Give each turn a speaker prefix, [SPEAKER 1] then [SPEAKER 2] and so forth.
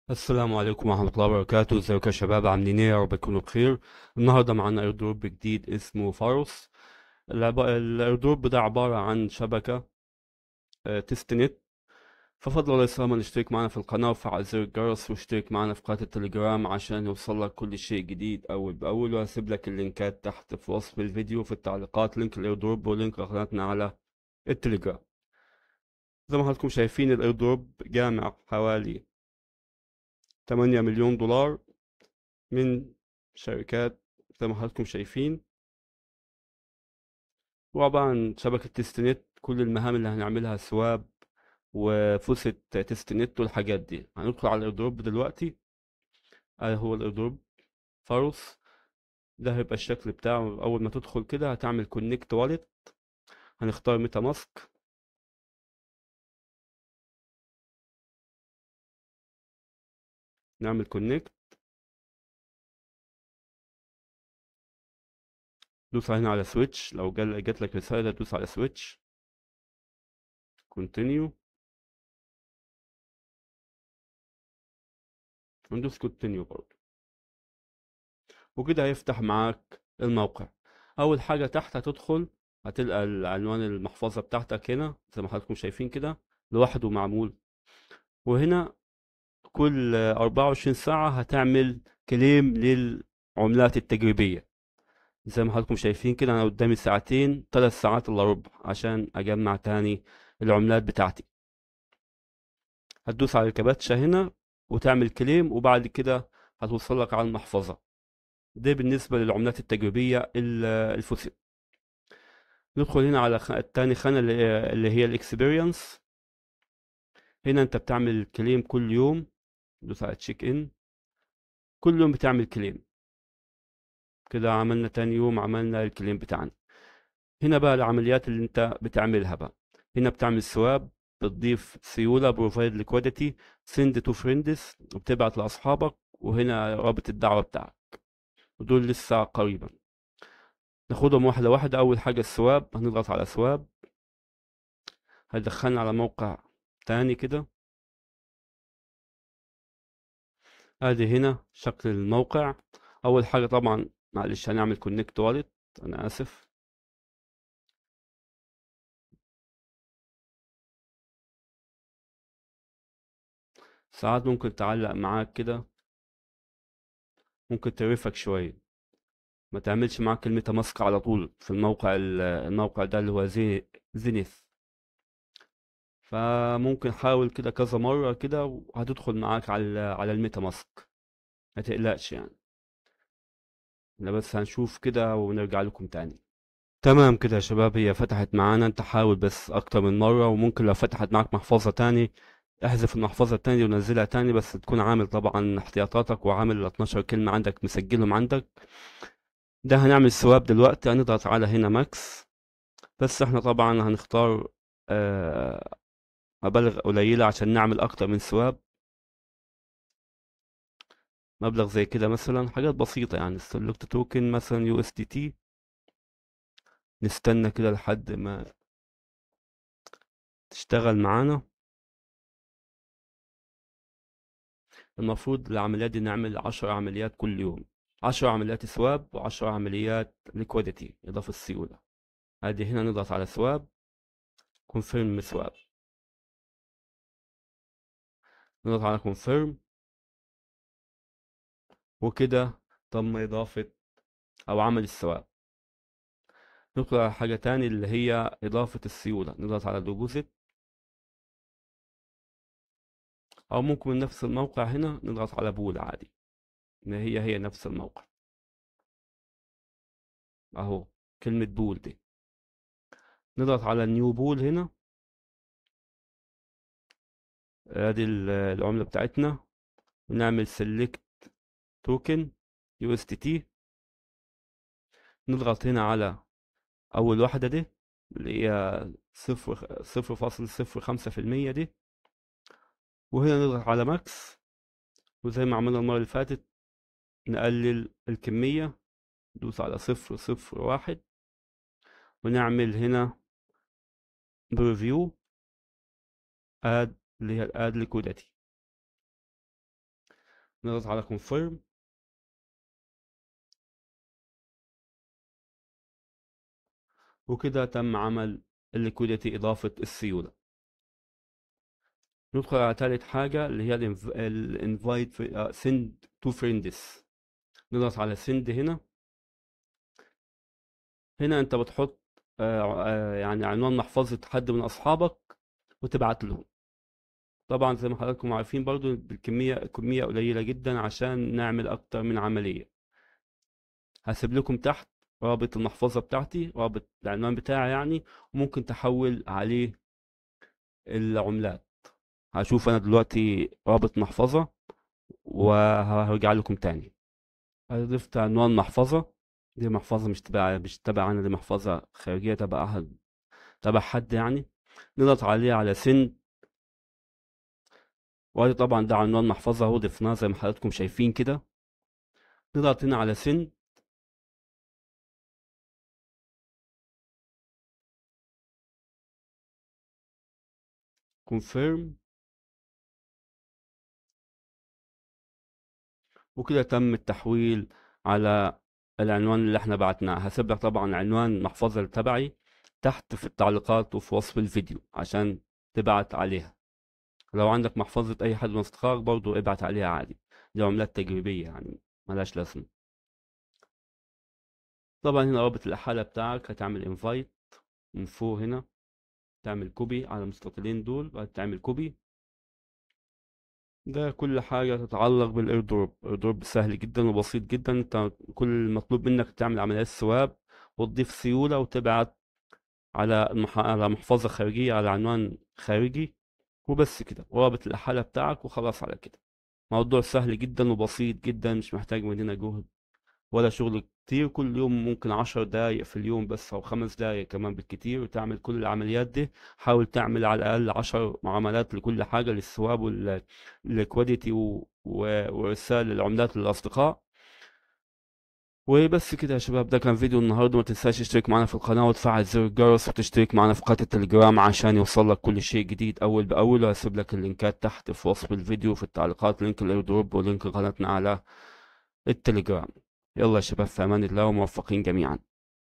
[SPEAKER 1] السلام عليكم ورحمة الله وبركاته. ازيكم يا شباب، عاملين ايه؟ يا رب تكونوا بخير. النهارده معانا airdrop جديد اسمه فاروس. ال airdrop ده عبارة عن شبكة testnet. ففضل الله يسلمك اشترك معنا في القناة وفعل زر الجرس واشترك معنا في قناة التليجرام عشان يوصلك كل شيء جديد أول بأول، وهسيب لك اللينكات تحت في وصف الفيديو في التعليقات، link ال airdrop و link قناتنا على التليجرام. زي ما حضراتكم شايفين ال airdrop جامع حوالي 8 مليون دولار من شركات زي ما حضراتكم شايفين، وعبارة عن شبكة testnet. كل المهام اللي هنعملها swap و faucet testnet والحاجات دي. هندخل على ال airdrop دلوقتي. ادي هو ال airdrop فاروس، ده هيبقى الشكل بتاعه. اول ما تدخل كده هتعمل connect wallet، هنختار MetaMask، نعمل connect، دوس هنا على switch. لو جات لك رسالة دوس على switch، continue، وندوس continue برضه، وكده هيفتح معاك الموقع. اول حاجة تحت هتدخل هتلقى العنوان المحفظة بتاعتك هنا زي ما حضراتكم شايفين كده لوحده معمول، وهنا كل 24 ساعة هتعمل claim للعملات التجريبية. زي ما حضراتكم شايفين كده انا قدامي ساعتين، 3 ساعات الا ربع عشان اجمع تاني العملات بتاعتي. هتدوس على الكباتشة هنا وتعمل claim، وبعد كده هتوصل لك على المحفظة. ده بالنسبة للعملات التجريبية ال faucet. ندخل هنا على التاني خانة اللي هي ال experience. هنا انت بتعمل claim كل يوم، دوس على check in، كل يوم بتعمل claim. كده عملنا تاني يوم عملنا ال claim بتاعنا. هنا بقى العمليات اللي انت بتعملها بقى. هنا بتعمل swap، بتضيف سيولة، provide liquidity، send to friends، وبتبعت لأصحابك، وهنا رابط الدعوة بتاعك، ودول لسه قريبا. ناخدهم واحدة واحدة. أول حاجة ال swap، هنضغط على swap، هيدخلنا على موقع تاني كده. ادي هنا شكل الموقع. اول حاجة طبعا معلش هنعمل connect wallet، انا اسف. ساعات ممكن تعلق معاك كده، ممكن ترفك شوية، ما تعملش معاك ال MetaMask على طول في الموقع. الموقع ده اللي هو زينيث، فممكن حاول كده كذا مرة كده وهتدخل معاك على ال MetaMask، ما تقلقش يعني. احنا بس هنشوف كده ونرجع لكم تاني. تمام كده يا شباب، هي فتحت معانا. انت حاول بس اكتر من مرة، وممكن لو فتحت معاك محفظة تاني احذف المحفظة التانية ونزلها تاني، بس تكون عامل طبعا احتياطاتك وعامل ال 12 كلمة عندك مسجلهم عندك. ده هنعمل swap دلوقتي، هنضغط على هنا max، بس احنا طبعا هنختار مبالغ قليلة عشان نعمل أكتر من swap، مبلغ زي كده مثلا، حاجات بسيطة يعني. select token مثلا USDT، نستنى كده لحد ما تشتغل معانا. المفروض العمليات دي نعمل 10 عمليات كل يوم، 10 عمليات swap و10 عمليات liquidity إضافة السيولة. ادي هنا نضغط على swap، confirm swap، نضغط على confirm، وكده تم إضافة أو عمل ال swap. ندخل على حاجة تاني اللي هي إضافة السيولة، نضغط على deposit، أو ممكن من نفس الموقع هنا نضغط على pool عادي، إن هي نفس الموقع أهو، كلمة pool دي. نضغط على new pool هنا، ادي العملة بتاعتنا، ونعمل select token USDT. نضغط هنا على أول واحدة دي اللي هي 0.05% دي، وهنا نضغط على max، وزي ما عملنا المرة اللي فاتت نقلل الكمية، ندوس على 0.01، ونعمل هنا preview add اللي هي ال add liquidity. نضغط على confirm. وكده تم عمل ال liquidity، اضافة السيولة. ندخل على ثالث حاجة اللي هي ال invite send to friends. نضغط على send هنا. هنا انت بتحط يعني عنوان محفظة حد من اصحابك وتبعت لهم. طبعا زي ما حضراتكم عارفين برضو بالكمية، كمية قليلة جدا عشان نعمل اكتر من عملية. هسيب لكم تحت رابط المحفظة بتاعتي، رابط العنوان بتاعي يعني، وممكن تحول عليه العملات. هشوف انا دلوقتي رابط محفظة وهرجع لكم تاني. ضفت عنوان محفظة، دي محفظة مش تبع انا، دي محفظة خارجية تبع احد، تبع حد يعني. نضغط عليه على send، وادي طبعا ده عنوان محفظة اهو، ضفناه زي ما حضراتكم شايفين كده. نضغط هنا على send. confirm، وكده تم التحويل على العنوان اللي احنا بعتناه. هسيب لك طبعا عنوان محفظة تبعي تحت في التعليقات وفي وصف الفيديو عشان تبعت عليها. لو عندك محفظة اي حد من اصدقائك برضو ابعت عليها عادي، دي عملات تجريبية يعني ملهاش لازمة. طبعا هنا رابط الإحالة بتاعك، هتعمل invite من فوق هنا، تعمل copy على المستطيلين دول، بعد تعمل copy. ده كل حاجة تتعلق بال airdrop. ال airdrop سهل جدا وبسيط جدا، انت كل المطلوب منك تعمل عمليات swap وتضيف سيولة وتبعت على محفظة خارجية على عنوان خارجي وبس كده، ورابط الإحالة بتاعك وخلاص على كده. موضوع سهل جدا وبسيط جدا، مش محتاج مننا جهد ولا شغل كتير. كل يوم ممكن 10 دقايق في اليوم بس، او 5 دقايق كمان بالكتير، وتعمل كل العمليات دي. حاول تعمل على الاقل 10 معاملات لكل حاجة، لل swap وال liquidity وارسال العملات للاصدقاء. وبس كده يا شباب، ده كان فيديو النهارده. ما تنساش تشترك معنا في القناة وتفعل زر الجرس وتشترك معنا في قناة التليجرام عشان يوصل لك كل شيء جديد اول باول. وهسيب لك اللينكات تحت في وصف الفيديو في التعليقات، link ال airdrop و link قناتنا على التليجرام. يلا يا شباب، في امان الله وموفقين جميعا.